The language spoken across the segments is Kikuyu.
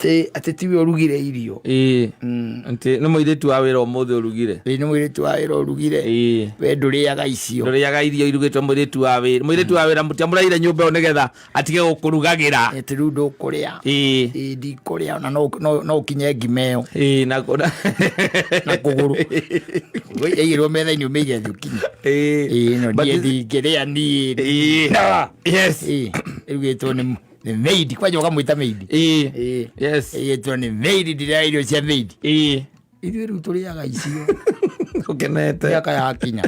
Atĩ tiwe ũrugire irio. Ĩĩ. Atĩ nĩ mũirĩtu wa wĩra ũmũthĩ ũrugire. Ĩĩ nĩ mũirĩtu wa wĩra ũrugire. Ĩĩ. We ndũrĩaga icio. Ndũrĩaga irio irugĩtwo mũirĩtu wa wĩra. Mũirĩtu wa wĩra mũtiamũraire nyũmba ĩyo nĩgetha atige gũkũrugagĩra. Atĩ rĩu ndũkũrĩa. Ĩĩ. Ĩĩ ndikũrĩa ona no ũkinye ngima ĩyo. Ĩĩ na na kũgũrũ. Yaigĩrwo metha-inĩ ũmĩige thĩ ũkinye. Ĩĩ. Ĩĩ no niĩ ndingĩrĩa niĩ. Ĩĩ. Yes. Ĩĩ ĩrugĩtwo nĩ nĩ maid kwanja ũkamwĩta maid. Ĩĩ. Ĩĩ. Yes. Ĩrugĩtwo nĩ maid ndirĩa irio cia maid. Ĩĩ. Ithuĩ rĩu tũrĩaga icio. Ũkenete. Mĩaka yakinya.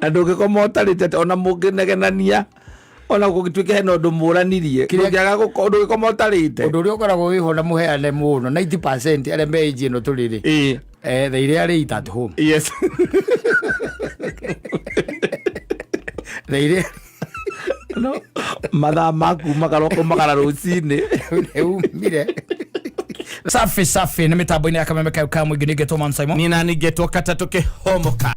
Na ndũngĩkoma ũtarĩte ona mũngĩnegenania ona gũgĩtuĩka hena ũndũ mũranirie ndũngĩaga ndũngĩkoma ũtarĩte. Ũndũ ũrĩa ũkoragwo wĩho na mũheane mũno 90% arĩa me age ĩno tũrĩ rĩ. Ĩĩ. They rarely eat at home. Yes. They rarely No, mathaa ma kumagara ũkumagara rũcinĩ. Nĩumire. Safi safi nĩ mĩtambo-inĩ ya kameme kayo ka mũingĩ nĩngetwo Man Simon. Nĩ nani ngetwo katatũ kĩhomoka.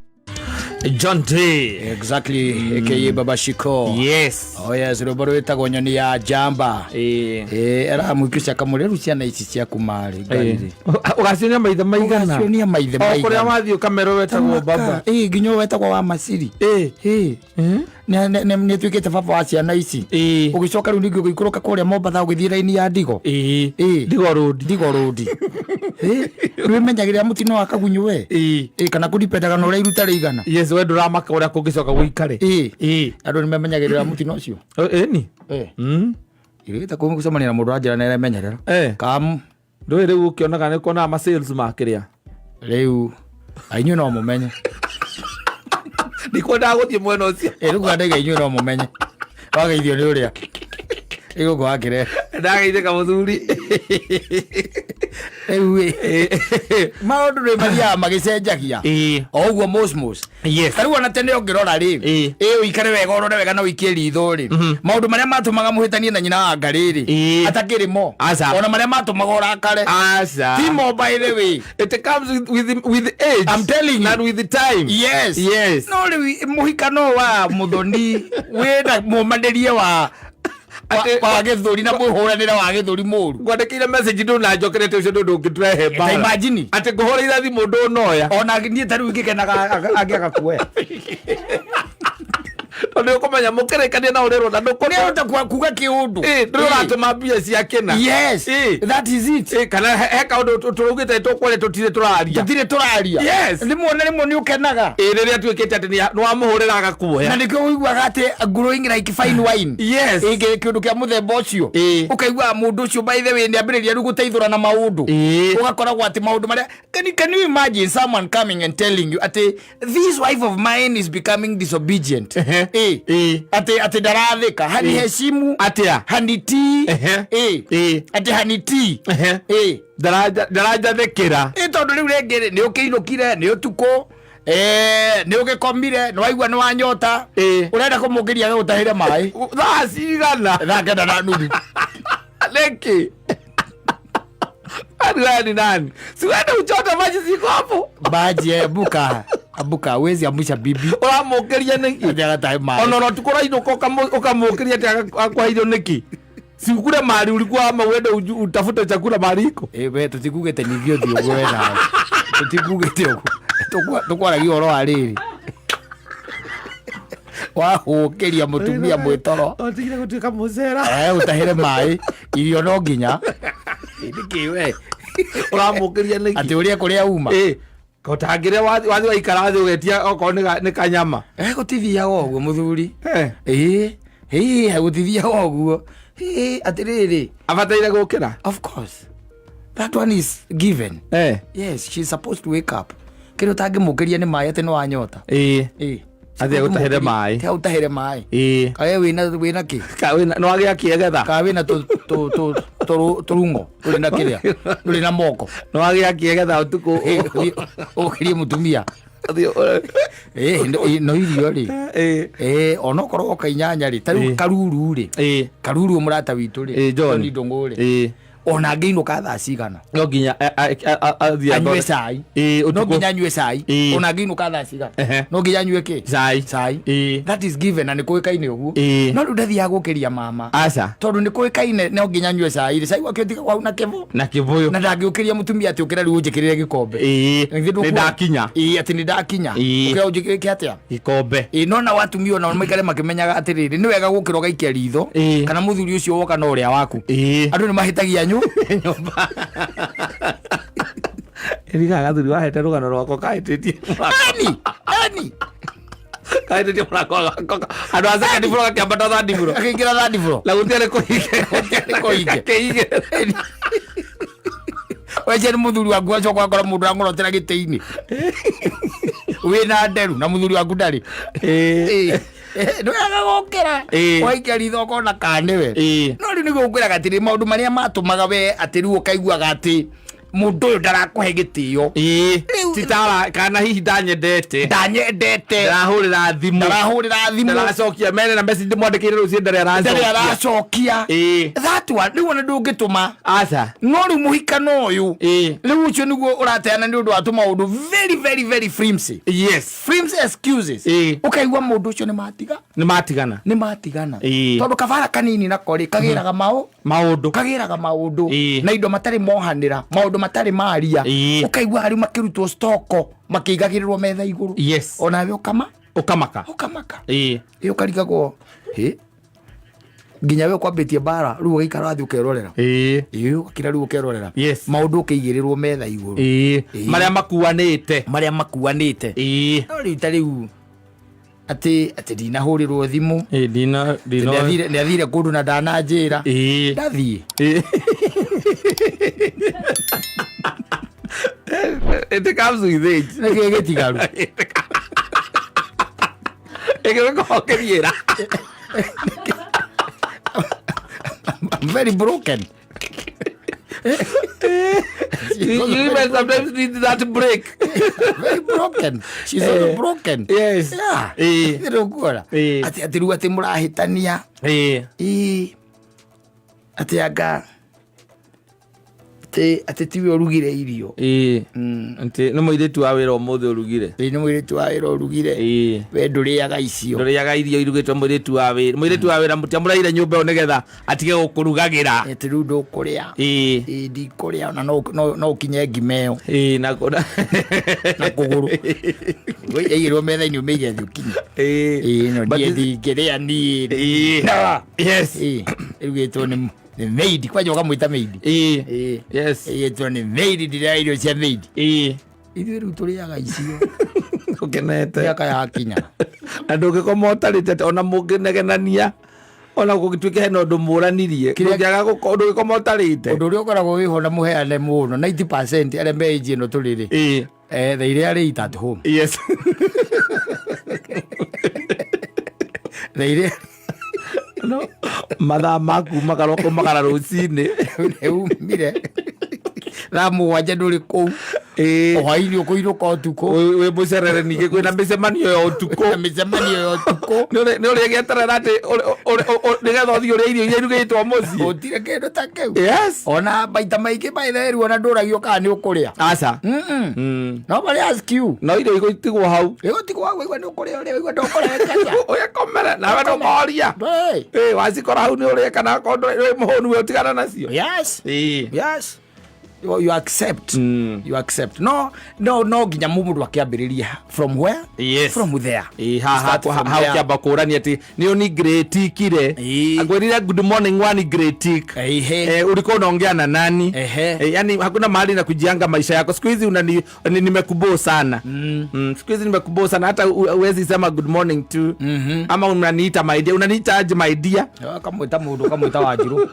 John Day. Exactly, aka Baba Shiko. Yes. Oh yes, rwĩmbo rwĩtagwo nyoni ya njamba. Ĩĩ. Ĩĩ, aramũikĩcia kamũrĩ rĩu ciana ici ciaku marĩ ngarire. Ũgacionia maithe maigana. Ũgacionia maithe O kũrĩa maigana. wathiĩ ũkamerwo wetagwo baba. Ĩĩ, nginya ũyũ wetagwo wa Masiri. Ĩĩ. Ĩĩ. Nĩ atuĩkĩte baba wa ciana ici. Ĩĩ. Ũgĩcoka rĩu ningĩ ũgĩikũrũka kũrĩa Mombatha ũgĩthiĩ raini ya Ndigo. Ĩĩ. Ĩĩ. Ndigo road. Ndigo road. Ĩĩ. Rwĩmenyagĩrĩra mũtino wa kagunyũ we. Ĩĩ. Ĩĩ, kana kũdipendaga na ũrĩa iruta rĩigana. Yes, we ndũramaka ũrĩa kũngĩcoka gũikare. Ĩĩ. Ĩĩ. Andũ nĩ memenyagĩrĩra mũtino ũcio. Ĩni. Ĩĩ. Irĩgĩte gũcemania na mũndũ wa njĩra na aremenyerera. Eh. Kam. Ndũĩ rĩu ũkĩonaga nĩ kuonaga ma sales ma kĩrĩa. Rĩu inyuĩ no mũmenye. Ndikwendaga gũthiĩ mwena ũcio. Ĩ rĩu ndaiga inyuĩ no mũmenye. Wageithio nĩ ũrĩa. Ĩgũkũ wakĩrehe. Ndageithĩka mũthuri. Rĩu ĩ maũndũ nĩ mathiaga magĩcenjagia. Ĩĩ. O ũguo mosmos. Yes. Ta rĩu ona tene ũngĩrora rĩ. Ĩĩ. Ĩ ũikare wega ũrore wega na ũikie ritho rĩ. Maũndũ marĩa matũmaga mũhĩtanie na nyina wa ngarĩ rĩ. Ĩĩ. Atakĩrĩ mo. Aca. Ona marĩa matũmaga ũrakare. Aca. Ti mo by the way. It comes with age. I'm telling you. And with the time. Yes. Yes. No rĩu mũhikano wa mũthoni wĩna mũmanĩrie wa wa gĩthũri na mũhũranĩre wa gĩthũri mũru. Ngwandĩkĩire message ndũnanjokerete ũcio ndũ ndũngĩtũrehe Ta mbara. imagine. Atĩ ngũhũrĩire thimũ ndũnoya. Ona niĩ ta rĩu ingĩkenaga angĩaga kuoya. Tondũ ũkũmenya mũkĩrĩkania na ũrĩrwo na ndũkũ. Nĩahota kuga kĩũndũ. Ĩ ndũrĩ ũratũma mbia cia kĩna. Yes. Ĩ. That is it. Ĩ kana he kaũndũ tũraugĩte tũkwaria tũtirĩ tũraria. Tũtirĩ tũraria. Yes. Rĩmwe na rĩmwe nĩ ũkenaga. Ĩ rĩrĩa tuĩkĩte atĩ nĩ wamũhũrĩra agakuoya. Na nĩkĩo ũiguaga atĩ growing like fine wine. Yes. Ĩ kĩũndũ kĩa mũthemba ũcio. Ĩ. Ũkaiguaga mũndũ ũcio by the way nĩ ambĩrĩria rĩu gũteithũrana maũndũ. Ĩ. Ũgakoragwo atĩ maũndũ marĩa can you imagine someone coming and telling you atĩ this wife of mine is becoming disobedient. Ehe. Ĩ. Ĩ. Atĩ atĩ ndarathĩka haniheshimu Atĩa? hanitii. Ehe. Ĩ. Ĩ. Atĩ hanitii. Ehe. Ĩ. Ndaranjathĩkĩra. Ĩ tondũ rĩu rĩngĩ rĩ, nĩ ũkĩinũkire nĩ ũtukũ nĩ ũgĩkomire nĩ waigua nĩ wanyota Ĩ. ũrenda kũmũkĩria agĩgũtahĩre maĩ Thaa cigana? thaa 9:30. Nĩkĩ? Nani wewe ni nani? Si uende uchote maji ziko hapo. Maji ambuka ambuka huwezi amsha bibi. Ũramũkĩria nĩkĩ? Atĩ agatahe maĩ. Ona ona ũtukũ ũrainũka ũkamũkĩria atĩ akwahe irio nĩkĩ? Si ukule mahali ulikuwa ama uende utafute chakula mahali iko. Ĩ we tũtikugĩte ningĩ ũthiĩ ũguo we nawe. Tũtikugĩte ũguo. Tũkwaragia ũhoro wa rĩrĩ. Wahũkĩria mũtumia mwĩtoro. Ũtigire gũtuĩka mũcera. Ũtahĩre maĩ irio no nginya. Nĩkĩ we? Ũramũkĩria nĩkĩ? Atĩ ũrĩe kũrĩa uma. Ĩ. Ũtangĩrĩa wathi waikara thĩ ũgetia okorwo nĩ kanyama. Gũtithiaga ũguo mũthuri. Eh. Ĩ, ĩ, gũtithiaga ũguo. Ĩ, atĩrĩrĩ. Abataire gũkĩra? Of course. That one is given. Eh. Yes, she's supposed to wake up. Kĩrĩa ũtangĩmũkĩria nĩ maĩ atĩ nĩ wanyota. Ĩ. Ĩ. Athiĩ agũtahĩre maĩ. Tiga ũtahĩre maĩ. Ĩ. Kawe wĩna kĩ? Ka wĩna nĩ wagĩa kĩegetha. Kawe wĩna tũrung'o ndũrĩ na kĩrĩa ndũrĩ na moko. Nĩ wagĩa kĩegetha ũtukũ. Ũkĩrie mũtumia. Ũthiĩ Ĩ, no irio rĩ. Ĩ. Ĩ, onokorwo oka inyanya rĩ, ta rĩu Ĩ. Karuru rĩ. Ĩ. Karuru mũrata witũ rĩ. Ĩ, John. Ndũng'ũ rĩ. Ĩ. Ona angĩinũka thaa cigana, No nginya athiĩ anyue cai. Ĩĩ, No ũtukũ. nginya anyue cai. Ona angĩinũka thaa cigana, no nginya anyue kĩ? Cai. Cai. That is given na nĩ kũĩkaine ũguo. No rĩu ndathiaga gũkĩria mama, Aca. Tondũ nĩ kũĩkaine no nginya anyue cai rĩ, cai wake ũtigagwo hau na kĩbũ Na kĩbũyũ. Na ndangĩũkĩria mũtumia atĩ ũkĩra rĩu ũnjĩkĩrĩre gĩkombe. Githĩ Nĩ ndũkuona? ndakinya. Ĩĩ, atĩ nĩ ndakinya. Ũkĩra ũnjĩkĩrĩre atĩa? Gĩkombe. Ĩĩ, no na watumia ona maikare makĩmenyaga atĩrĩrĩ, nĩ wega gũkĩra ũgaikia ritho kana mũthuri ũcio woka no ũrĩa waku. Andũ nĩ mahĩtagia Nyũmba ĩrigaga gathuri wahete rũgano rwakwa kahĩtĩtie. Eni eni. Kahĩtĩtie mũrango wakwa andũ a second floor gakĩambata third floor. Akĩingĩra third floor. Na gũtiarĩ kũhinge. Gũtiarĩ kũhinge. Kĩhinge. Weche nĩ mũthuri waku acoka akora mũndũ ang'orotera gĩtĩ-inĩ wĩna nderu na mũthuri waku ndarĩ. Nĩ wega gũkĩra waikia ritho ũkona kana nĩwe. No rĩu nĩguo ngwĩraga atĩrĩ, maũndũ marĩa matũmaga we atĩ rĩu ũkaiguaga atĩ mũndũ ũyũ ndarakũhe gĩtĩo. Titara kana hihi ndanyendete. Ndanyendete. Ndarahũrĩra thimũ. Ndarahũrĩra thimũ. Ndaracokia mene na message ndĩmwandĩkĩire rũciũ ndarĩ ndarĩ aracokia. Aracokia. That one rĩu ona ndũngĩtũma. Aca. No rĩu mũhikano ũyũ, rĩu ũcio nĩguo ũrateana nĩ ũndũ wa tũmaũndũ very very very flimsy, flimsy excuses. Ũkaigua mũndũ ũcio nĩ matiga. Nĩ matigana. Nĩ matigana. Tondũ kabara kanini nako rĩ kagĩraga maũ Maũndũ. Kagĩraga maũndũ na indo matarĩ mohanĩra, maũndũ matarĩ maria. Ũkaigua rĩu makĩrutwo stoko makĩigagĩrĩrwo metha igũrũ. Onawe ũkama Ũkamaka. Ũkamaka. Ĩ ũkarigagwo hĩ nginya we ũkwambĩtie mbara rĩu ũgaikara thĩ ũkerorera. Ĩ ũgakira rĩu ũkerorera maũndũ ũkĩigĩrĩrwo metha igũrũ. Marĩa makuanĩte. Marĩa makuanĩte. No rĩu ta rĩu atĩ ndinahũrĩrwo thimũ. Ndina ndina. Nĩ athire kũndũ na ndananjĩra. Ndathiĩ. It comes with age. Nĩkĩ gĩtigaru? Ĩgĩgũkĩriĩra. I'm very broken. You even sometimes need that break. Very broken. She's also broken. Yeah. Nĩũkuona atĩ rĩu atĩ mũrahĩtania. Ĩ atĩ anga atĩ tiwe ũrugire irio. Atĩ nĩ mũirĩtu wa wĩra ũmũthĩ ũrugire. Ĩ nĩ mũirĩtu wa wĩra ũrugire. We ndũrĩaga icio. Ndũrĩaga irio irugĩtwo mũirĩtu wa wĩra. Mũirĩtu wa wĩra mũtiamũraire nyũmba ĩyo nĩgetha atige gũkũrugagĩra. Atĩ rĩu ndũkũrĩa. Ĩ ndikũrĩa ona no ũkinye ngima ĩyo. Ĩĩ, na na kũgũrũ yaigĩrwo metha-inĩ ũmĩige thĩ ũkinye. Ĩ no But ndiĩ ndingĩrĩa niĩ. No. Ĩ ĩrugĩtwo nĩ maid, kwanja ũkamwĩta maid. Ĩ ĩgĩtwo nĩ maid, ndirĩa irio cia maid. Ithuĩ rĩu tũrĩaga icio. Ũkenete. Mĩaka yakinya. Na ndũngĩkoma ũtarĩte atĩ ona mũngĩnegenania ona gũgĩtuĩke hena ũndũ mũranirie, ndũngĩaga ndũngĩkoma ũtarĩte. Ũndũ ũrĩa ũkoragwo wĩho na mũheane mũno, 90% arĩa me age ĩno tũrĩ rĩ, they rarely eat at home. They rarely. No, mathaa maku makarwo kũmagara rũcinĩ. Nĩ umire thaa 7 ndũrĩ kũu. Hwainĩ ũkũinũka ũtukũ. Wĩ mũcerere ningĩ kwĩna mĩcemanio ya ũtukũ. Na mĩcemanio ya ũtukũ. Nĩ ũrĩgĩeterera atĩ nĩgetha ũthiĩ ũrĩe irio iria irugĩtwo mũciĩ. Gũtirĩ kĩndũ ta kĩu. Ona maita maingĩ maitherũ ona ndũragio kana nĩ ũkũrĩa. Aca. Nobody ask you. No irio igũtigwo hau. Igũtigwo hau, waigua nĩ ũkũrĩa ũrĩa waigua ndũkũrĩa kaca. Ũgĩkomere nawe ndũkoria. Hey. Wacikora hau nĩ ũrĩe kana akorwo ndũrĩ wĩ mũhũnu we ũtigana nacio. Yes. You accept. You accept. No, no, no nginya mũndũ akĩambĩrĩria from where? From there. Ĩĩ, haha Start from haha there. ũkĩamba kũrania atĩ nĩ ũni ngirĩtikire. Akwĩrire good morning wani ngirĩtik. Ulikuwa unaongea na nani? Yani hakuna mahali na kujianga maisha yako siku hizi unani nimekuboo sana. Siku hizi nimekuboo sana hata huwezi sema good morning tu. Ama unaniita my dear, unaniita aje my dear? Kamwĩta mũndũ kamwĩta Wanjirũ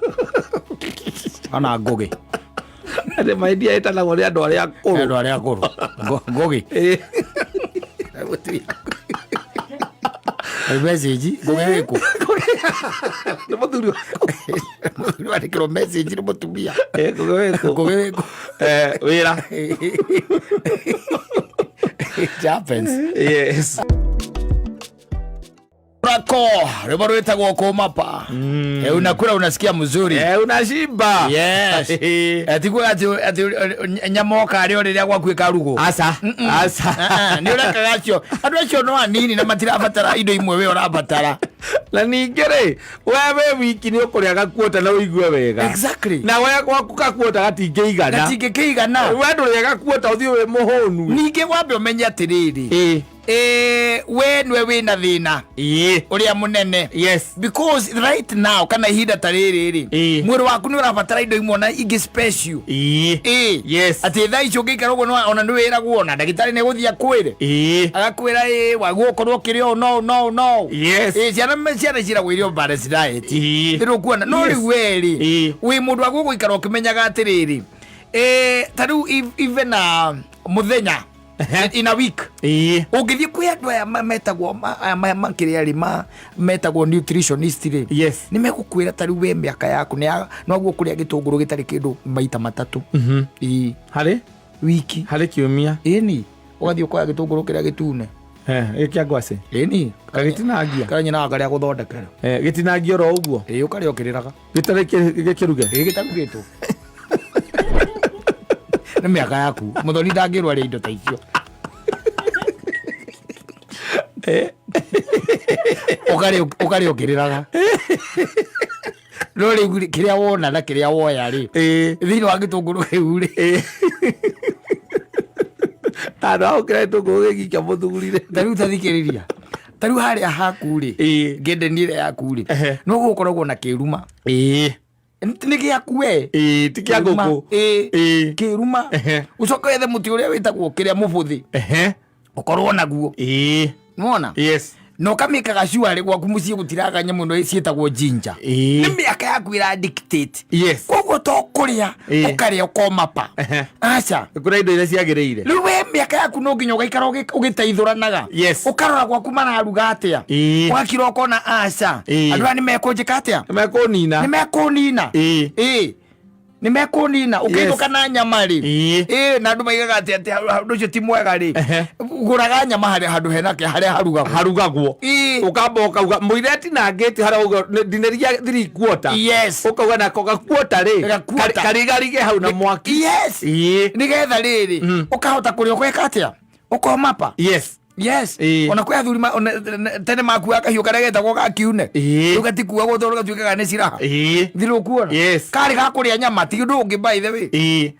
kana Ngũgĩ. Atĩ my dear ĩtanagwo nĩ andũ arĩa akũrũ. Andũ arĩa akũrũ. Ngũgĩ. Message Ngũgĩ wĩkũ? Nĩ mũthuri waku. Mũthuri wandĩkĩrwo message nĩ mũtumia. Ngũgĩ wĩkũ? Ngũgĩ wĩkũ? Wĩra. It happens. Yes. Rako rwimbo rwitagwo kumapa. Unakula unasikia mzuri. Unashiba. Yes. Tiguo ati nyama ũkarĩa o rĩrĩa gwaku ĩkarugwo. Aca, aca. Nĩ ũrekaga acio andũ acio no anini na matirabatara indo imwe we ũrabatara. Na ningĩ rĩ, we wĩ wiki nĩ ũkũrĩa gakuota na ũigue wega. Exactly. Na we gwaku gakuota gatingĩigana. Gatingĩkĩigana. We ndũrĩa gakuota ũthiĩ wĩ mũhũnu. Ningĩ wambe ũmenye atĩrĩrĩ, we nĩwe wĩna thĩna ũrĩa mũnene. Yes. Because right now kana ihinda ta rĩrĩ rĩ, mwĩrĩ waku nĩ ũrabatara indo imwe na ingĩ special. Yes. Atĩ thaa icio ũngĩikara ũguo ona nĩ wĩragwo ona ndagĩtarĩ nĩ egũthiĩ akwĩre, agakwĩra ĩ wagwo ũkorwo ũkĩrĩa ũũ no no no. Ciana ciĩragwo irio balanced diet. Nĩ ũkuona no rĩu we rĩ, wĩ mũndũ wagwo gũikara ũkĩmenyaga atĩrĩrĩ, ta rĩu even mũthenya in a week ũngĩthiĩ kwĩ andũ aya metagwo aya makĩrĩa rĩ metagwo nutritionist rĩ, nĩ megũkwĩra ta rĩu we mĩaka yaku noguo kũrĩa gĩtũngũrũ gĩtarĩ kĩndũ maita matatũ. Harĩ Wiki. Harĩ kiumia. Ĩni, ũgathiĩ ũkoya gĩtũngũrũ kĩrĩa gĩtune. Gĩkĩa ngwacĩ. Ĩni. Gagĩtinangia. Karĩa nyina karĩa gũthondekera. Gĩtinangia oro ũguo. Ĩ, ũkarĩa ũkĩrĩraga. Gĩtarĩ gĩkĩruge. Ĩ, gĩtarugĩtwo. Nĩ mĩaka yaku mũthoni ndangĩrwo arĩa indo ta icio. Ũkarĩa ũkĩrĩraga, no rĩu rĩ, kĩrĩa wona na kĩrĩa woya rĩ, thĩinĩ wa gĩtũngũrũ kĩu rĩ. Handũ ha gũkĩra gĩtũngũrũ gĩgĩikia mũthuri rĩ. Ta rĩu tathikĩrĩria, ta rĩu harĩa haku rĩ, ngĩndeni ĩrĩa yaku rĩ, no gũkoragwo na kĩruma. Nĩ gĩaku we. Ti kĩa ngũkũ. Kĩruma. Ũcoke wethe mũtĩ ũrĩa wĩtagwo kĩrĩa mũbũthĩ, ũkorwo naguo. Nĩwona? Yes. Na ũkamĩkaga cuarĩ gwaku mũciĩ gũtiraga nyamũ ĩno ciĩtagwo ginger. Nĩ mĩaka yaku ĩra dictate. Koguo to kũrĩa ũkarĩa ũkomapa. Aca. Kũrĩa indo iria ciagĩrĩire. Rĩu we mĩaka yaku no nginya ũgaikara ũgĩteithũranaga. Ũkarora gwaku mararuga atĩa. Ũgakira ũkona aca. Andũ aya nĩ mekũnjĩka atĩa? Nĩ mekũnina. Nĩ mekũnina. Nĩ mekũnina. Ũkĩinũka na nyama rĩ. Na andũ maigaga atĩ ũndũ ũcio ti mwega rĩ. Gũraga nyama harĩa handũ henake harĩa harugagwo. Harugagwo. Ũkamba ũkauga mũire atinangĩte harĩa ũguo, ndinĩria 3/4. Ũkauga nako gakuota rĩ. Gakuota. Karigarige hau na mwaki. Nĩgetha rĩrĩ, ũkahota kũrĩa ũgeka atĩa? Ũkomapa. Yes. Ona kwĩ athuri tene makuaga kahiũ karĩa getagwo ga kiune. Rĩu gatikuagwo tondũ gatuĩkaga nĩ ciraha. Thirĩ ũkuona? Yes. Karĩ ga kũrĩa nyama ti ũndũ ũngĩ by the way.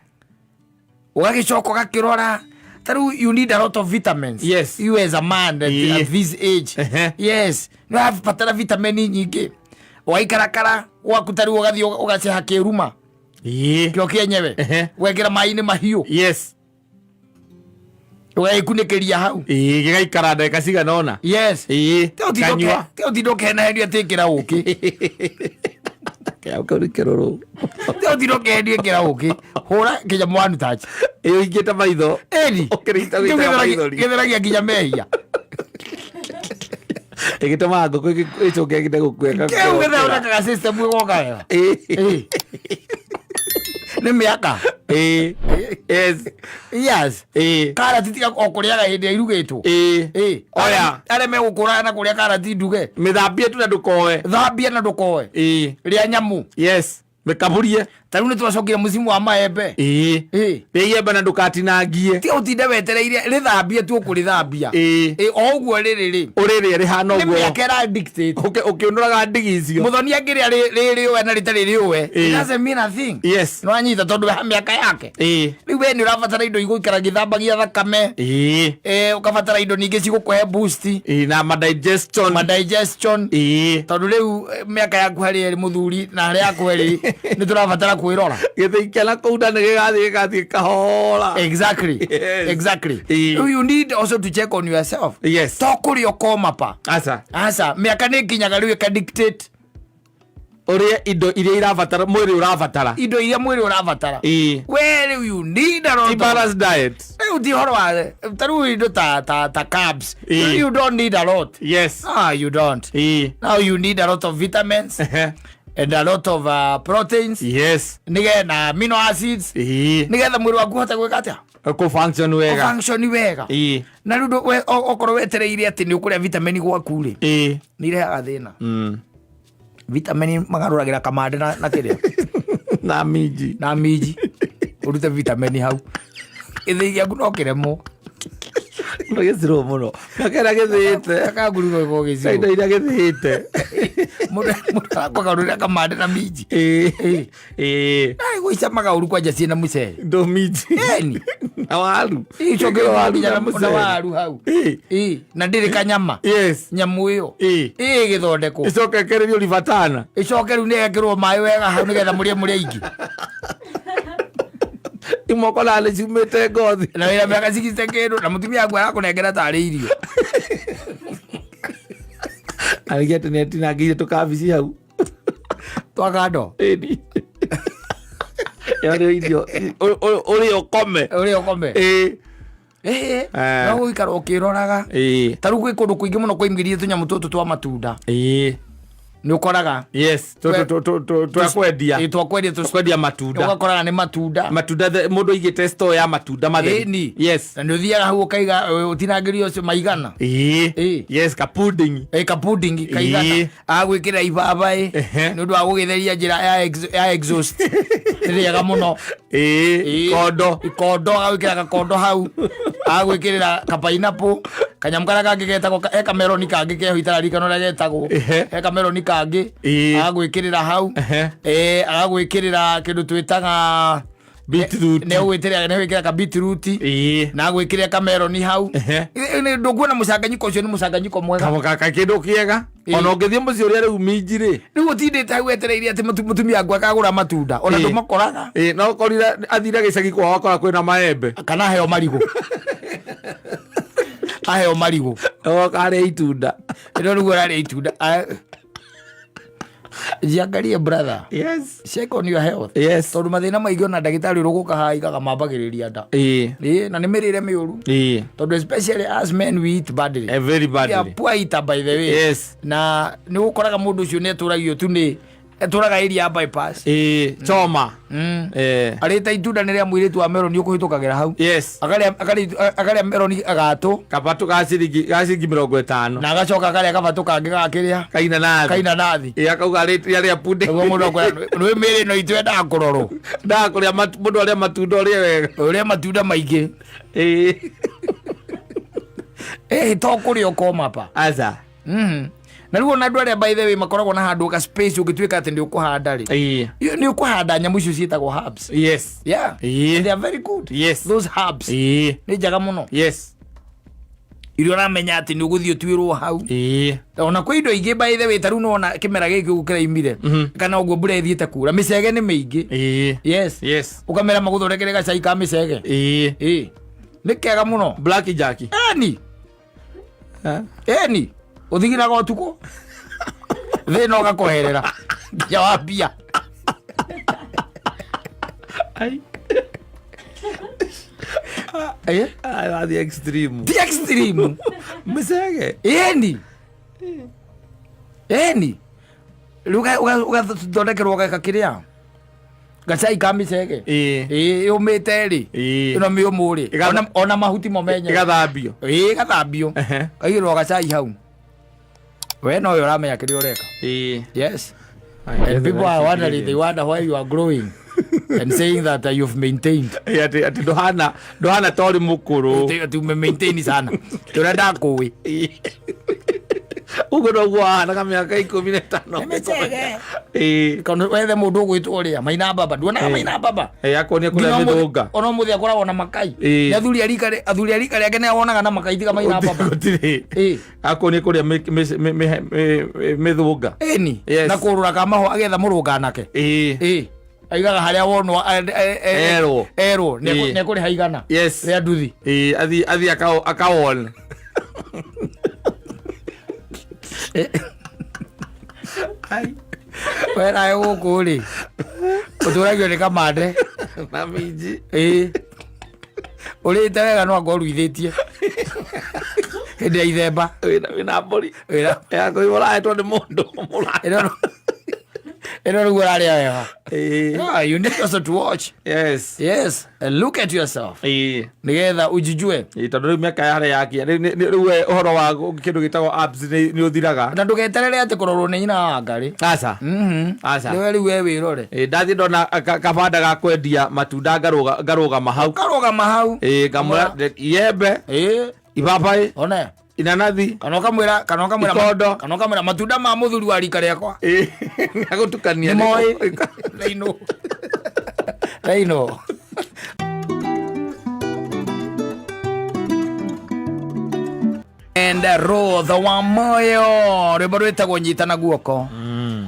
Ũgagĩcoka ũgakĩrora ta rĩu you need a lot of vitamins. You as a man at this age. Yes. Nĩ ũrabatara vitamin nyingĩ. Ũgaikarakara gwaku ta rĩu ũgathiĩ ũgaceha kĩruma. Kĩo kĩenyewe. Ũgekĩra maĩ-inĩ mahiũ. Ũgagĩkunĩkĩria hau. Gĩgaikara ndagĩka cigana ũna. Yes. Kanyua. Te ũtinde ũkĩhenahenio atĩ ĩkĩra ũkĩ. Kĩao kĩu nĩ kĩrũrũ. Te ũtinde ũkĩhenio ĩkĩra ũkĩ. Hũra nginya one touch. Ĩĩ, ũingĩte maitho. Ĩni. Ũkĩrĩita gũitaga maithori. Gĩtheragia nginya mehia. Ĩgĩtũmaga ngũkũ ĩcoke ĩgĩte gũkua Kĩu gĩthondekaga system ĩgoka wega. Nĩ mĩaka. Yes. Yes. Karati tiga o kũrĩaga hĩndĩ ĩrĩa irugĩtwo. Oya. Arĩa megũkũraga na kũrĩa karati nduge. Mĩthambie tu na ndũkoe. Thambia na ndũkoe. Rĩa nyamũ. Yes. Mĩkaburie. Ta rĩu nĩ twacokire mũcimu wa maembe. Rĩa iembe na ndũkatinangie. Tiga ũtinde wetereire rĩthambie tu ũkũrĩthambia. O ũguo rĩrĩ rĩ. Ũrĩrĩe rĩhana Nĩ ũguo. mĩaka ĩra dictate. Ũkĩũnũraga ndigi icio. Mũthoni angĩrĩa rĩrĩũe na rĩtarĩ rĩũe. It doesn't mean a thing. Yes. Nĩ wanyita tondũ ha mĩaka yake. Rĩu we nĩ ũrabatara indo igũikara gĩthambagia thakame. Ũkabatara indo ningĩ cigũkũhe boost. Na ma digestion. Ma digestion. Tondũ rĩu mĩaka yaku harĩ ĩrĩ mũthuri na harĩa yaku ĩrĩ nĩ tũrabatara kwĩrora. Gĩthĩi kĩa na kũu nda nĩ gĩgathiĩ gĩgathiĩ kahora. Exactly. Yes. Exactly. You need also to check on yourself. Yes. To kũrĩa ũkoma pa. Aca. Aca, mĩaka nĩ ĩkinyaga rĩu ĩka dictate. Ũrĩa indo iria irabatara, mwĩrĩ ũrabatara. Indo iria mwĩrĩ ũrabatara. We rĩu you need a lot Ti of balanced diet. Rĩu ti ũhoro wa ta rĩu indo ta carbs. You don't need a lot. Yes. You don't. Now you need a lot of vitamins. And a lot of proteins. Yes. Nĩgetha amino acids. Nĩgetha mwĩrĩ waku ũhote gwĩka atĩa? Kå function wega. Function wega. Na rĩu okorwo wetereire atĩ nĩ ũkũrĩa vitamin gwaku rĩ, nĩ irehaga thĩna. Vitamin magarũragĩra kamande na kĩrĩa Na minji. Na minji, ũrute vitamin hau, gĩthĩi gĩaku no kĩremwo. No gä cirå må no mĩaka ĩrĩa gĩthĩĩte. Akanguru gĩciro. Indo iria gĩthĩĩte. Mũndũ arakũgarũrĩra kamande na minji. Ĩĩ. Gũicamaga ũru kwanja ciĩna mũcere. Ndo minji. Eni. Na waru. Icoke waru nginya na na mũcere. waru hau. Ĩ, na ndĩrĩ kanyama. Nyamũ ĩyo ĩ gĩthondekwo. Icoke ĩkĩrĩrio ribatana. Ĩcoke rĩu nĩ ĩkĩrwo maĩ wega hau nĩgetha mũrĩe mũrĩ aingĩ. Imwe ũkoraga nĩ ciumĩte ngothi. Na wĩra mĩaka cigite kĩndũ na mũtumia waku arakũnengera tarĩ irio. Arĩkia atĩ nĩ atinangĩire tũkabici hau. Twakando. Ĩni, ĩyo nĩyo irio ũrĩe ũkome. Ũrĩa ũkome. Ĩĩ. No gũikara ũkĩroraga. Ta rĩu gwĩ kũndũ kũingĩ mũno kũingĩrie tũnyamũ tũtũ twa matunda, nĩ ũkoraga Yes, twakwendia. Ĩ, twakwendia. Twendia matunda. Ũgakoraga nĩ matunda. Matunda, mũndũ aigĩte store ya matunda matheri. Ĩni. Na nĩ ũthiaga hau ũkaiga ũtinangĩrio ũcio maigana. Yes, ka pudding. Ĩ, kapudding kaigana. Agwĩkĩra ibabaĩ nĩ ũndũ wa gũgĩtheria njĩra ya exhaust, nĩ rĩega mũno. Kondo. Ikondo, agagwĩkĩra gakondo hau, agagwĩkĩrĩra kapainapũ, kanyamũ karĩa kangĩ getagwo he kameroni kangĩ keho itararikana ũrĩa getagwo. He kameroni kangĩ. Agagwĩkĩrĩra hau. Agagwĩkĩrĩra kĩndũ twĩtaga Beetroot. Nĩ gwĩkĩra ka beetroot. Na agwĩkĩrĩra kameroni hau. Ndũkuona mũcanganyiko ũcio nĩ mũcanganyiko mwega. Kamũkaka kĩndũ kĩega. Ona ũngĩthiĩ mũciĩ ũrĩa rĩu minji rĩ. Rĩu ũtindĩte hau wetereire atĩ mũtumia waku akagũra matunda, ona ndũmakoraga. Ĩĩ, no ũkorire athire gĩcagi kwao akora kwĩna maembe. Kana aheo marigũ, aheo marigũ. Oka arĩa itunda. Ĩno nĩguo ũrarĩa itunda. Jiangalie, brother. Check on your health. Tondũ mathĩna maingĩ ona ndagĩtarĩ ũrũgũka haha igaga mambagĩrĩria nda. Ĩĩ, na nĩ mĩrĩre mĩũru. Tondũ especially as men, we eat badly. Very We are badly. poor eater, by the way. Na nĩ ũkoraga mũndũ ũcio nĩ etũragio tu, nĩ etũraga area ya bypass. Ĩĩ, choma. Arĩte itunda nĩ rĩa mũirĩtu wa meroni ũkũhĩtũkagĩra hau. Akarĩa meroni agatũ. Kabatũ ga ciringi 50. Na agacoka akarĩa kabatũ kangĩ gakĩrĩa kainanathi. Kainanathi. Ĩĩ, akauga arĩa pudding. Nĩguo mũndũ akwĩra nĩ mĩrĩ ĩno itũ yendaga kũrorwo. Ndaga kũrĩa mũndũ arĩa matunda ũrĩe wega. Ũrĩa matunda maingĩ. Ĩ to kũrĩa ũkoma pa. Aca. Na rĩu ona andũ arĩa, by the way, makoragwo na handũ ga space, ũngĩtuĩka atĩ nĩ ũkũhanda rĩ, nĩ ũkũhanda nyamũ icio ciĩtagwo herbs. Yeah. They are very good. Those herbs nĩ njega mũno. Iria ũramenya atĩ nĩ ũgũthiĩ ũtuĩrwo hau. Ona kwĩ indo ingĩ, by the way, ta rĩu nĩwona kĩmera gĩkĩ ũguo kĩraimire, kana ũguo mbura ĩthiĩte kura, mĩcege nĩ mĩingĩ. Ũkamera magũthondekere gacai ka mĩcege. Ĩĩ, nĩ kega mũno. Black jack. Eni. Eni, ũthiginaga ũtukũ, thĩna ũgakũherera nginya wambia. Ai. Eh? Ai, wathiĩ extreme. Ti extreme. Mĩcege. Eni, eni, rĩu ũgathondekerwo gaka kĩrĩa gacai ka mĩcege. Ĩĩ, yũmĩte rĩ. Ĩno mĩũmũ rĩ, ona mahuti mo menyewe. Ĩgathambio. Ĩĩ, gathambio. Kaigĩrwo gacai hau, we nowe ũramenya kĩrĩa ũreka. Yes. And people are wondering, they wonder why you are growing and saying that you've maintained. Ĩĩ, atĩ ndũhana ta ũrĩ mũkũrũ. Ati ume-maintain sana. Tũrĩa ndakũĩ. Ũguo noguo wahanaga mĩaka 15. Mĩcege. Ĩĩ. Wethe mũndũ ũgwĩtwo ũrĩa Maina Baba. Nduonaga Maina Baba? Ĩĩ, akuonia kũrĩa Nginya mĩthũnga. Ona ũmũthĩ akoragwo na makai. Ĩĩ. Nĩ athuri a rika rĩake nĩ awonaga na makai tiga Maina Baba. Gũtirĩ. Akuonia kũrĩa mĩthũnga. Ĩni. Yes. Na kũrũra kamaho agetha mũrũnganake. Ĩĩ. Aigaga harĩa wonwo Erwo. Erwo. Nĩekũrĩha 100 rĩa nduthi. Ĩĩ, athiĩ akawone. Ai. We nawe gũkũ rĩ, ũtũragio nĩ kamande. Na minji. Ĩĩ, ũrĩte wega no anga ũruithĩtie hĩndĩ ya ithemba. Wĩna mbũri Wĩna ya kũigua ũrahetwo nĩ mũndũ mũra. Ĩno Ĩno rĩu ũrarĩa wega. Ĩĩ. Yeah, you need also to watch. Yes. Yes, and look at yourself. Ĩĩ. Nĩgetha ujijue. Ĩĩ, tondũ rĩu mĩaka yarĩa yakinya rĩu we ũhoro wa kĩndũ gĩtagwo apps nĩ ũthiraga. Na ndũgeterere atĩ kũrorwo nĩ nyina wa ngarĩ. Aca. Aca. Nĩwe rĩu we wĩrore. Ĩĩ, ndathiĩ ndona kabanda ga kwendia matunda ngarũgama hau. Ũkarũgama hau. Ĩĩ, ngamwĩra iembe, Ĩĩ, ibabaĩ, one. inanathi. Kana ũkamwĩra kana ũkamwĩra Ikondo. kana ũkamwĩra matunda ma mũthuri wa rika rĩakwa. Ĩĩ, agũtukania. Nĩ moĩ. They know. They know. And Ruth wa Moyo rwĩmbo rwĩtagwo nyita na guoko.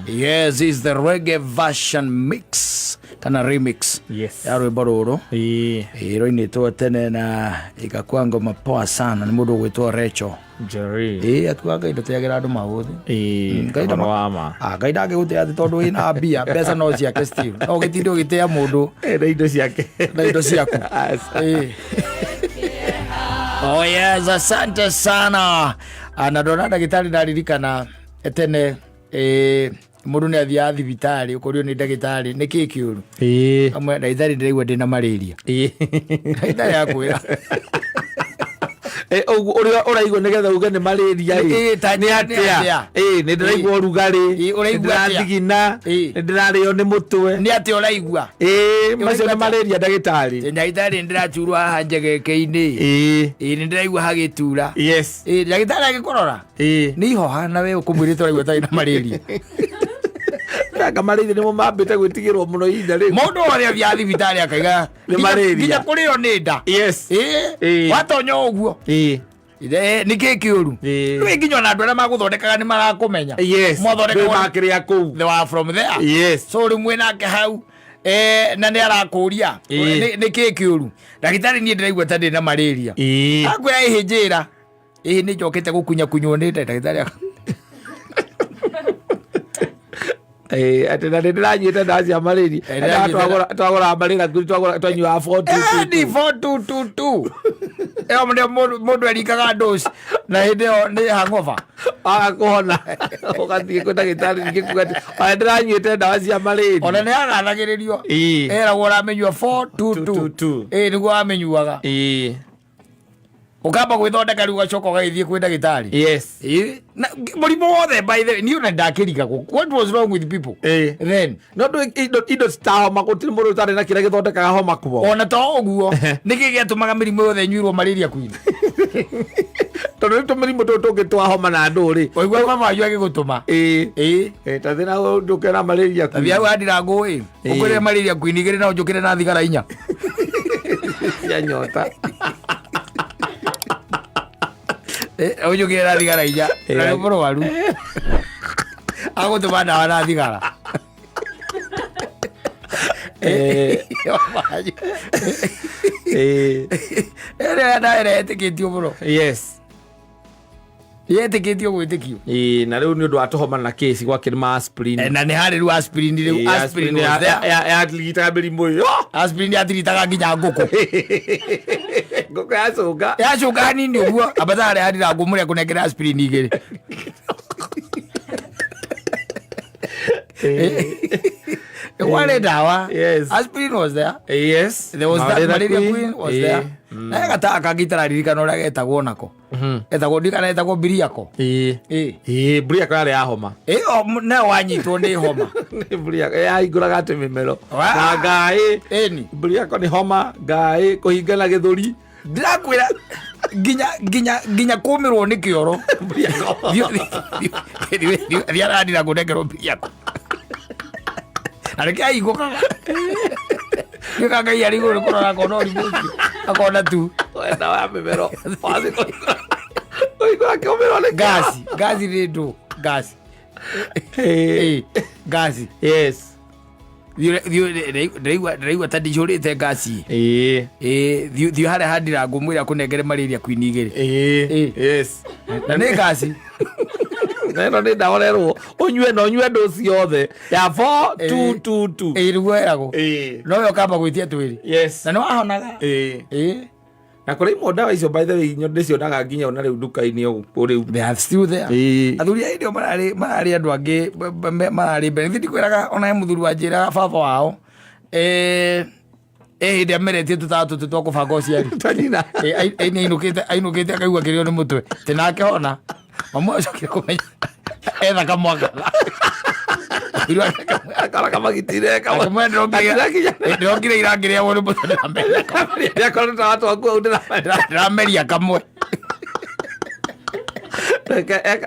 Yes, is the reggae version mix kana remix Yes. ya rwĩmbo rũrũ. Ĩĩ. Ĩĩ, rũinĩtwo tene na ikakuwa ngoma poa sana nĩ mũndũ ũgwĩtwo Rachel. Jerry. Ĩĩ, atuaga indo tĩagĩra andũ maũthĩ. Ĩĩ, Ngai ũhoro wa ma. Ah, Ngai ndangĩgũtĩa atĩ tondũ wĩna mbia mbeca no ciake still no ũgĩtinde ũgĩtĩa mũndũ Ĩĩ, na indo ciake. na indo ciaku. Aca. Ĩĩ. Oh yes, asante sana. Ah, na ndona ndagĩtarĩ ndaririkana tene mũndũ nĩ athiaga thibitarĩ ũkorio nĩ ndagĩtarĩ nĩ kĩĩ kĩũru Ĩĩ. amwe ndagĩtarĩ ndĩraigua ndĩna malaria. Ĩĩ. Ndagĩtarĩ akwĩra Ĩ, ũguo ũrĩa ũraigua nĩgetha uge nĩ malaria ĩ. Ĩ, ta- nĩ nĩ atĩa atĩa? Ĩ, nĩ ndĩraigua ũrugarĩ Ĩ, ũraigua atĩa? ndĩrathigina Ĩ. nĩ ndĩrarĩo nĩ mũtwe nĩ atĩa ũraigua. Ĩ, macio Ũraigua nĩ malaria ndagĩtarĩ. Ndagĩtarĩ nĩ ndĩraturwo haha njegeke-inĩ. Ĩ. Ĩ, nĩ ndĩraigua hagĩtura. Yes. Ĩ, ndagĩtarĩ agĩkũrora Ĩ. nĩ ihoha na we ũkũmwĩrĩte ũraigua ũtarĩ na malaria. Anga malaria nĩmo mambĩte gwĩtigĩrwo mũno ihinda rĩu. Mũndũ wothe athiaga thibitarĩ akaiga Nĩ malaria. nginya kũrĩo nĩ nda. Yes. Ĩ, Ĩ. watonya ũguo. Ĩ. Nĩ kĩ kĩũru. Ĩ. Rĩu nginya ona andũ arĩa magũthondekaga nĩ marakũmenya. Yes. Mwathondekagwo- Ndwĩ makĩrĩa kũu. They were from there. Yes. So rĩu mwĩ nake hau na nĩ arakũria Ĩ. nĩ kĩ kĩũru. Ndagĩtarĩ niĩ ndĩraigua ta ndĩ na malaria. Ĩ. Akwĩra ĩhĩ njĩra. Ĩhĩ nĩ njokete gũkunya kunywo nĩ nda ndagĩtarĩ Ĩ, atĩ na nĩ ndĩranyuĩte ndawa cia malaria. Ĩ, ndĩranyuĩte- Twagũraga malaria twanyuaga 422. Ni 4222. Ĩyo nĩyo mũndũ erikaga dose na hĩndĩ ĩyo nĩ hangover. Waga kũhona ũgathiĩ kwĩ ndagĩtarĩ ningĩ kuga atĩ ona ndĩranyuĩte ndawa cia malaria. Ona nĩ agathagĩrĩrio. Ĩ. Eragwo ũramĩnyua 422. 222. Ĩ nĩguo wamĩnyuaga. Ĩ. Ũkamba gwĩthondeka rĩu ũgacoka ũgagĩthiĩ kwĩ ndagĩtarĩ. Yes. Ĩ, na mũrimũ wothe by the way niĩ ona ndakĩrigagwo what was wrong with people Ĩ. then. No ndũ indo ta homa gũtirĩ mũndũ ũtarĩ na kĩrĩa gĩthondekaga homa kuo. Ona to ũguo nĩkĩ gĩatũmaga mĩrimũ yothe ĩnyuirwo malaria queen. Tondũ rĩu tũmĩrimũ tũtũ tũngĩ twa homa na ndũ rĩ. Waigua mama wanyu agĩgũtũma. Ĩ. Ĩ. Ĩ, ta thĩna ndũke na malaria Tathi hau handira ngũĩ. Ĩ. Ũkũrĩre malaria queen igĩrĩ na ũnjũkĩre na thigara inya. cia nyota. Ũnjũkĩre na thigara inya. Na nĩ mũrwaru. Agũtũma ndawa na thigara. Ĩ. Ĩ. Ĩrĩa ndawa ĩrĩa yetĩkĩtio mũno. Yes. Yetĩkĩtio gwĩtĩkio. Ĩ, na rĩu nĩ ũndũ wa tũhoma na kĩci gwakĩrĩ ma aspirin. Na nĩ harĩ rĩu aspirin rĩu Ĩ, aspirin was there. yarigitaga mĩrimũ ĩyo. Aspirin yatiritaga nginya ngũkũ. Ngũkũ yacũnga. Yacũnga hanini ũguo ambata harĩa handira ngũmũrĩa kũnengera aspirin igĩrĩ. Kwarĩ ndawa. Yes. Aspirin was there. Yes. There was that Malaria malaria queen. queen was Ĩ. there. Na he gatawa kangĩ itararirikana ũrĩa getagwo nako. Getagwo ndikana getagwo biriako. Ĩ. Ĩ. Ĩ, mburiako yarĩ ya homa. Ĩ o nayo wanyitwo nĩ homa. Nĩ mburiako yahingũraga atĩ mĩmero. Wa- Na ngaĩ. Ĩni. Mburiako nĩ homa, ngaĩ, kũhingana gĩthũri. Ndĩrakwĩra nginya nginya nginya kũmĩrwo nĩ kĩoro. Mburiako. Thiĩ arandira ngũnengerwo biriako. Na nĩkĩo ahingũkaga. Nĩka Ngai arĩ igũrũ kũrora akona ũrimũ ũcio. Akona tu. Wenda wa mĩmero. Wathiĩ kũhingũra. Kũhingũra kĩũmĩrwo nĩ kĩoro. Ngasi, ngasi nĩ ndũ, ngasi. Ĩ. Ĩ, ngasi. Yes. Ndĩraigua ta ndicũrĩte ngasi. Ĩ. Ĩ, thiĩ harĩa handira ngũmwĩra kũnengere malaria queen igĩrĩ. Ĩ. Ĩ. Yes. Na nĩ ngasi. Na ĩno nĩ ndawa ũrerwo ũnyue na ũnyue ndũ ciothe ya 4222. Ĩ, nĩguo ĩragwo. Ĩ. No we ũkamba gwĩtia twĩrĩ. Yes. Na nĩ wahonaga. Ĩ. Ĩ. Na kũrĩ imwe ndawa icio, by the way, ndĩcionaga nginya ona rĩu nduka-inĩ o rĩu. They are still there. Athuri a hĩndĩ ĩyo mararĩ andũ angĩ mararĩ mbere. Nĩ ndikwĩraga ona he mũthuri wanjĩraga baba wao hĩndĩ ameretie tũtawa tũtũ twa kũbanga ũciari. Ta nyina. Nĩ ainũkĩte akaigua akĩrĩo nĩ mũtwe tĩ nake hona mamu acokire kũmenya etha kamwanga. Akora kamagitire. Akamwĩra ndĩrokire irangĩrĩagwo nĩ mũtwe ndĩrameria kamwe. Akora tũtawa twaku hau ndĩrameria. Ndĩrameria kamwe.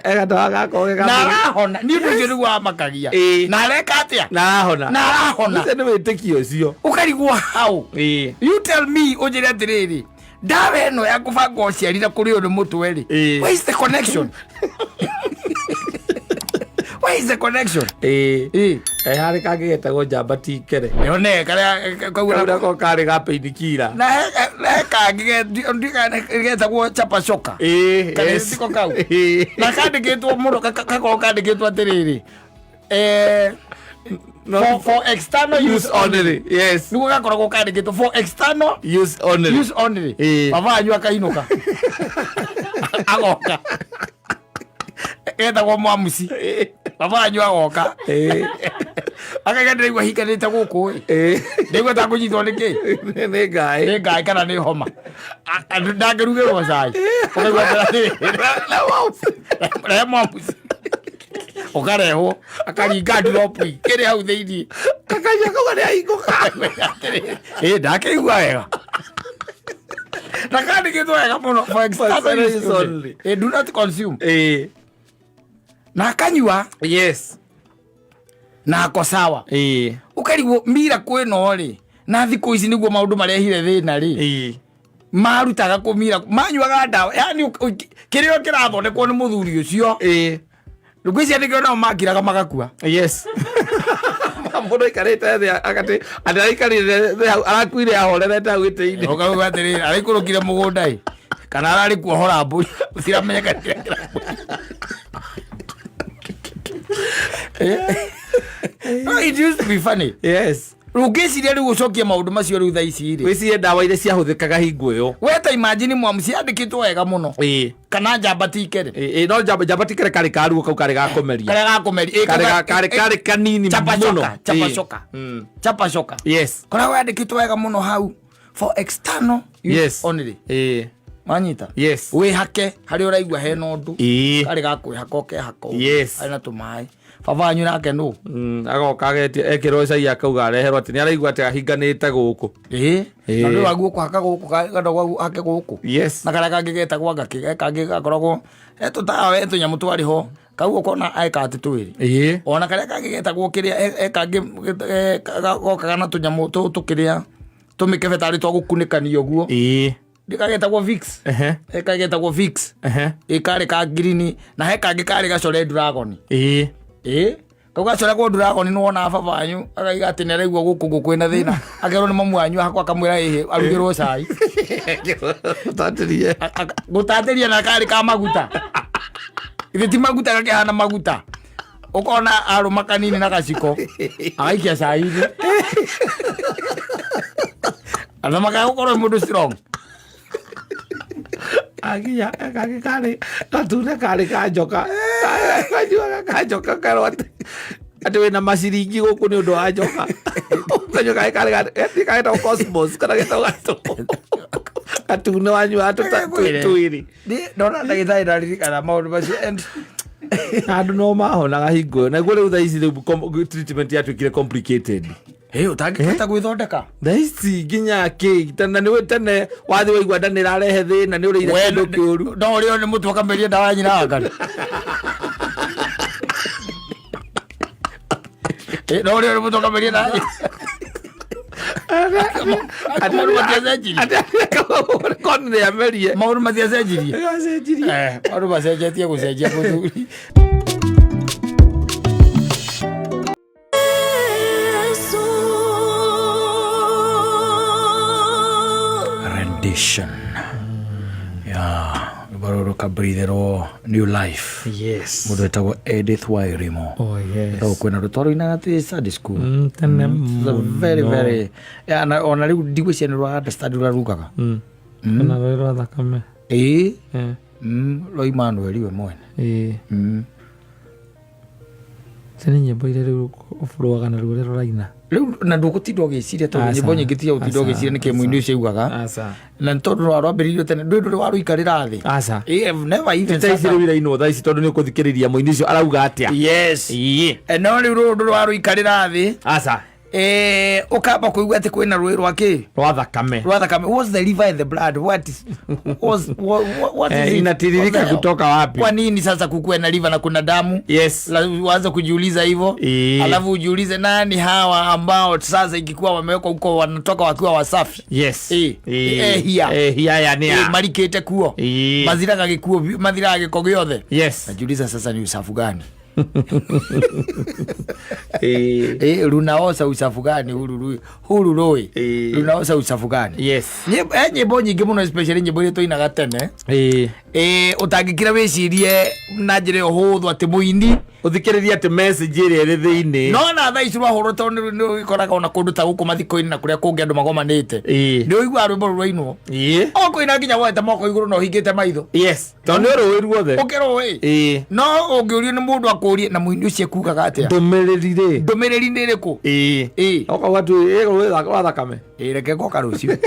Egatawa gako Na arahona. Nĩ ũndũ ũcio nĩguo wamakagia. Na areka atĩa? Na arahona. Na arahona. Ũcio nĩ wĩtĩkio ũcio. Ũkarigwo hau. You tell me, ũnjĩre atĩrĩrĩ, ndawa ĩno ya kũbanga ũciari na kũrĩo nĩ mũtwe rĩ, where is the connection? Where is the connection? Harĩ kangĩ getagwo njamba tikere. Yone karĩa kau. Kau nako karĩ ga painkiller. Na he kangĩ getagwo chapa shoka. Kana tiko kau? Na kandĩkĩtwo mũno gakoragwo kandĩkĩtwo atĩrĩrĩ, for external use use only. Yes. Nĩguo gakoragwo kandĩkĩtwo for external use only. Use only. Baba wanyu akainũka agoka etagwo mwamuci. Baba wanyu agoka akaiga ndĩraigua hikanĩte gũkũ ĩ, ndaigua ta ngũnyitwo nĩ kĩ? Nĩ ngaĩ. Nĩ ngaĩ kana nĩ homa. Ndangĩrugĩrwo cai, ũkaigua atĩrĩrĩ, rehe mwamuci, ũkarehwo akaringa drop kĩrĩ hau thĩiniĩ. Kakanyua kau nĩ ahingũka. Ĩ ndakĩigua wega na kandĩkĩtwo wega mũno, for external external use use only. Only. Do not consume. Na akanyua na ako sawa. Ũkarigwo mira kwĩno rĩ, na thikũ ici nĩguo maũndũ marehire thĩna rĩ. Marutaga kũmira manyuaga ndawa, yani kĩrĩa kĩrathondekwo nĩ mũthuri ũcio. Ngwĩciria nĩkĩo nao makiraga magakua. Yes, mũndũ aikarĩte thĩ agati atĩ araikarire thĩ hau arakuire ahorerete hau gĩtĩ-inĩ. Ũkauga atĩrĩrĩ, araikũrũkire mũgũnda ĩ kana ararĩ kuohora mbũri, ũtiramenyeka kĩrĩa No, it used to be funny. Rĩu ngĩciria rĩu ũcokie maũndũ macio rĩu thaa ici rĩ. Wĩcirie ndawa iria ciahũthĩkaga hingo ĩyo. We ta imagine mwamuci yandĩkĩtwo wega mũno kana njamba tikere. Ĩ, no njamba tikere karĩ karuo kau karĩ ga kũmeria. Karĩa gakũmeria. Karĩ kanini Chapa mũno. shoka, chapa shoka. Chapa shoka. Koragwo yandĩkĩtwo wega mũno hau, for external use only. Wanyita? Wĩhake harĩa ũraigua hena ũndũ. Karĩ ga kwĩhaka ũkehaka ũguo. Karĩ na tũmaĩ. Baba wanyu nake nũ? Agoka agetia ekĩrwo cai akauga areherwo atĩ nĩ araigua atĩ ahinganĩte gũkũ. Na nĩ waguo kũhaka gũkũ kana gwagu hake gũkũ. Na karĩa kangĩ getagwo ngakĩ kangĩ gakoragwo he tũtawa he tũnyamũ twarĩ ho kau ũkona eka atĩ twĩrĩ. Ona karĩa kangĩ getagwo kĩrĩa he kangĩ gokaga na tũnyamũ tũkĩrĩa tũmĩkebe tarĩ twa gũkunĩkania ũguo. Kagetagwo Vicks. He kagetagwo Vicks. Ĩ karĩ ka green na he kangĩ karĩ gacore dragon. Kau gacoregwo dragon nĩ wonaga baba wanyu akaiga atĩ nĩ araigua gũkũ gũkũ kwĩna thĩna, akerwo nĩ mamu wanyu hakwa akamwĩra ĩhĩ arugĩrwo cai. Gũtatĩrie. Gũtatĩria na karĩ ka maguta, ithe ti maguta gakĩhana maguta, ũkona arũma kanini na gaciko agaikia cai-inĩ ana gũkorwo mũndũ strong. Aginya kangĩ karĩ gatune karĩ ka njoka, kanyuaga ka njoka kerwo atĩ wĩna maciringi gũkũ nĩ ũndũ wa njoka. Kanyua karĩ karĩ getagwo cosmos kana getagwo gatune wanyua twĩrĩ. Ndona ndagĩtarĩ ndaririkana maũndũ macio and Andũ no mahonaga hingo ĩyo, naguo rĩu thaa ici rĩu treatment yatuĩkire complicated. Ĩ ũtangĩhota gwĩthondeka. Thaa ici nginya kĩ na nĩ tene wathiĩ waigua nda nĩ ĩrarehe thĩna nĩ ũrĩire kĩndũ kĩũru. No ũrĩo nĩ mũtwe ũkameria ndawa ya nyina wa ngari. No ũrĩo nĩ mũtwe ũkameria ndawa ya Maũndũ matiacenjirie. Korwo nĩ amerie. Maũndũ matiacenjirie. Acenjirie. Maũndũ macenjetie gũcenjia mũthuri. Rendition ya rwĩmbo rũrũ rũkabreatherwo new life. Mũndũ wĩtagwo Edith Wairimu. Oh, yes. Wĩtagwo kwĩna rwĩtwa rũinaga twĩ Sunday school. Tene It's a very mũno. very, yeah, na ona rĩu ndigwĩciria nĩ rwa understand ũrĩa rugaga. Kwĩna rũĩ rwa thakame. Ĩĩ. Eh. Rwa Emmanuel we mwene. Ĩĩ. Ici nĩ nyĩmbo iria rĩu ũbũrũaga naruo rĩrĩa ũraina. Rĩu na ndũgũtinda ũgĩciria tondũ Aca, nyĩmbo nyingĩ tiga gũtinda aca, ũgĩciria nĩkĩ mũini ũcio augaga. Aca. Na nĩ tondũ rwarambĩrĩirio tene ndũĩ ndũrĩ warũikarĩra thĩ. Aca. I have never even Ta sat ici down. rĩu irainwo thaa ici tondũ nĩ ũkũthikĩrĩria mũini ũcio arauga atĩa. Yes. Ĩĩ. No rĩu rũrũ ndũrĩ warũikarĩra thĩ. Aca. Ũkamba kũigua atĩ kwĩna rũĩ rwa kĩ? Rwa thakame. Rwa thakame. What's the river and the blood? What is, what's, what, what is it? Inatiririka What the hell? kutoka wapi? Kwa nini sasa kukuwe na river na kuna damu? Yes. Uanze kujiuliza hivyo. Alafu ujiulize nani hawa ambao sasa ikikuwa wamewekwa huko wanatoka wakiwa wasafi. Yes. Hia. Hia ya nĩa. Marikĩte kuo. Mathiraga gĩkuo, mathiraga gĩko gĩothe. Yes. Najiuliza sasa ni usafu gani? Runaosa usafu gani huru rui? Huru rui. Runaosa usafu gani? Yes. Nyĩmbo nyingĩ mũno especially nyĩmbo iria tũinaga tene. Ũtangĩkira wĩcirie na njĩra ĩyo hũthũ atĩ mũini Ũthikĩrĩrie atĩ message ĩrĩa ĩrĩ thĩinĩ. No na thaa ici rwahũrwo tondũ nĩ ũgĩkoraga ona kũndũ ta gũkũ mathiko-inĩ na kũrĩa kũngĩ andũ magomanĩte. Nĩ ũiguaga rwĩmbo rũu rwainwo. O kũina nginya woete moko igũrũ na ũhingĩte maitho. Yes. Tondũ nĩ ũrũĩ ruothe. Ũkĩrũĩ. No ũngĩũrio nĩ mũndũ akũrie na mũini ũcio ekugaga atĩa? Ndũmĩrĩri rĩ. Ndũmĩrĩri nĩ ĩrĩkũ? Ũkauga tu, rũĩ rwa thakame. Reke ngoka rũciũ.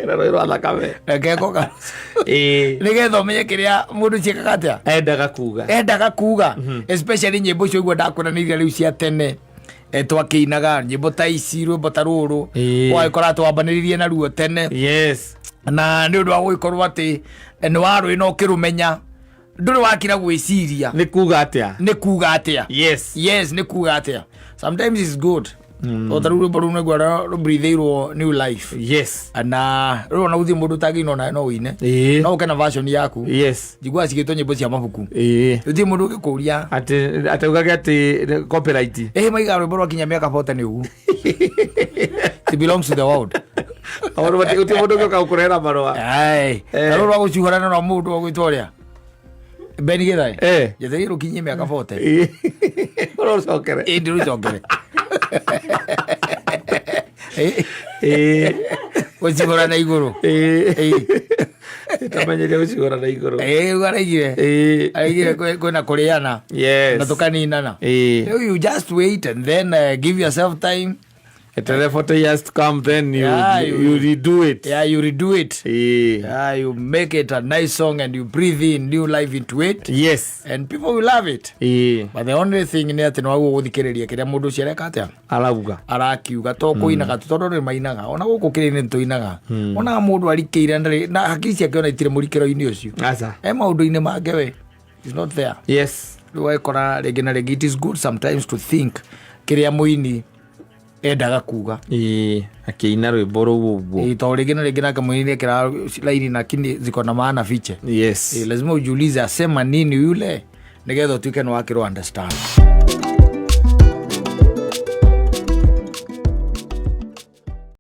Rũĩ rwa thakame. Reke ngoka rũciũ. Nĩgetha ũmenye kĩrĩa mũndũ ũcio ekaga atĩa? Endaga kuga. Endaga kuga. Especially nyĩmbo icio ũguo ndakwĩra nĩ iria rĩu cia tene. Twakĩinaga nyĩmbo ta ici, rwĩmbo ta rũrũ. Ũgagĩkora twambanĩrĩirie naruo tene. Yes. Na nĩ ũndũ wa gũgĩkorwo atĩ nĩ warũĩ na ũkĩrũmenya. Ndũrĩ wakira gwĩciria. Nĩ kuga atĩa? Nĩ kuga atĩa? Yes. Yes, nĩ kuga atĩa. Sometimes it's good. O ta rĩu rwĩmbo rũu nĩguo rũbreathĩirwo new life. Yes. Na rĩu ona gũthiĩ mũndũ ũtangĩina onawe no ũine. No ũke na version yaku. Yes. Njiguaga cigĩtwo nyĩmbo cia mabuku. Gũtirĩ mũndũ ũngĩkũria. Atĩ augage atĩ copyright. Maigaga rwĩmbo rwakinya mĩaka 40 nĩ ũguo. It belongs to the world. Gũtirĩ mũndũ ũngĩũka gũkũrehera marũa. Ai. Ta rũrũ rwa gũcuhũrana na mũndũ ũgwĩtwo ũrĩa? Ben Githae. Njetereire rũkinyie mĩaka 40. Ũrũcokere. Ndĩrũcokere. Gũcihũra na igũrũ. Tamenyeria gũcihũra na igũrũ. Rĩu araigire. Araigire kwĩna kũrĩana. Yes. Na tũkaninana. Rĩu you just wait and then give yourself time. Eterere 40 years to come, then you redo it. Yeah, you redo it. Yeah, you make it a nice song and you breathe in new life into it. Yes. And people will love it. But the only thing nĩ atĩ nĩwagwo gũthikĩrĩria kĩrĩa mũndũ ũcio areka atĩa? Arauga. Arakiuga to kũinaga tu tondũ nĩ mainaga. Ona gũkũ kĩrĩ nĩ tũinaga. Ona mũndũ arikĩire ndarĩ na hakiri ciake ona itirĩ mũrikĩro-inĩ ũcio. Aca. Maũndũ-inĩ make we. It's not there. Yes. Rĩu ũgakora rĩngĩ na rĩngĩ it is good sometimes to think kĩrĩa mũini endaga kuga. Akĩina rwĩmbo rũu ũguo. Tondũ rĩngĩ na rĩngĩ nake mũini nĩekĩraga laini na kini ziko na maana fiche. Yes. Lazima ujiulize asema nini yule nĩgetha ũtuĩke nĩ wakĩrwo understand.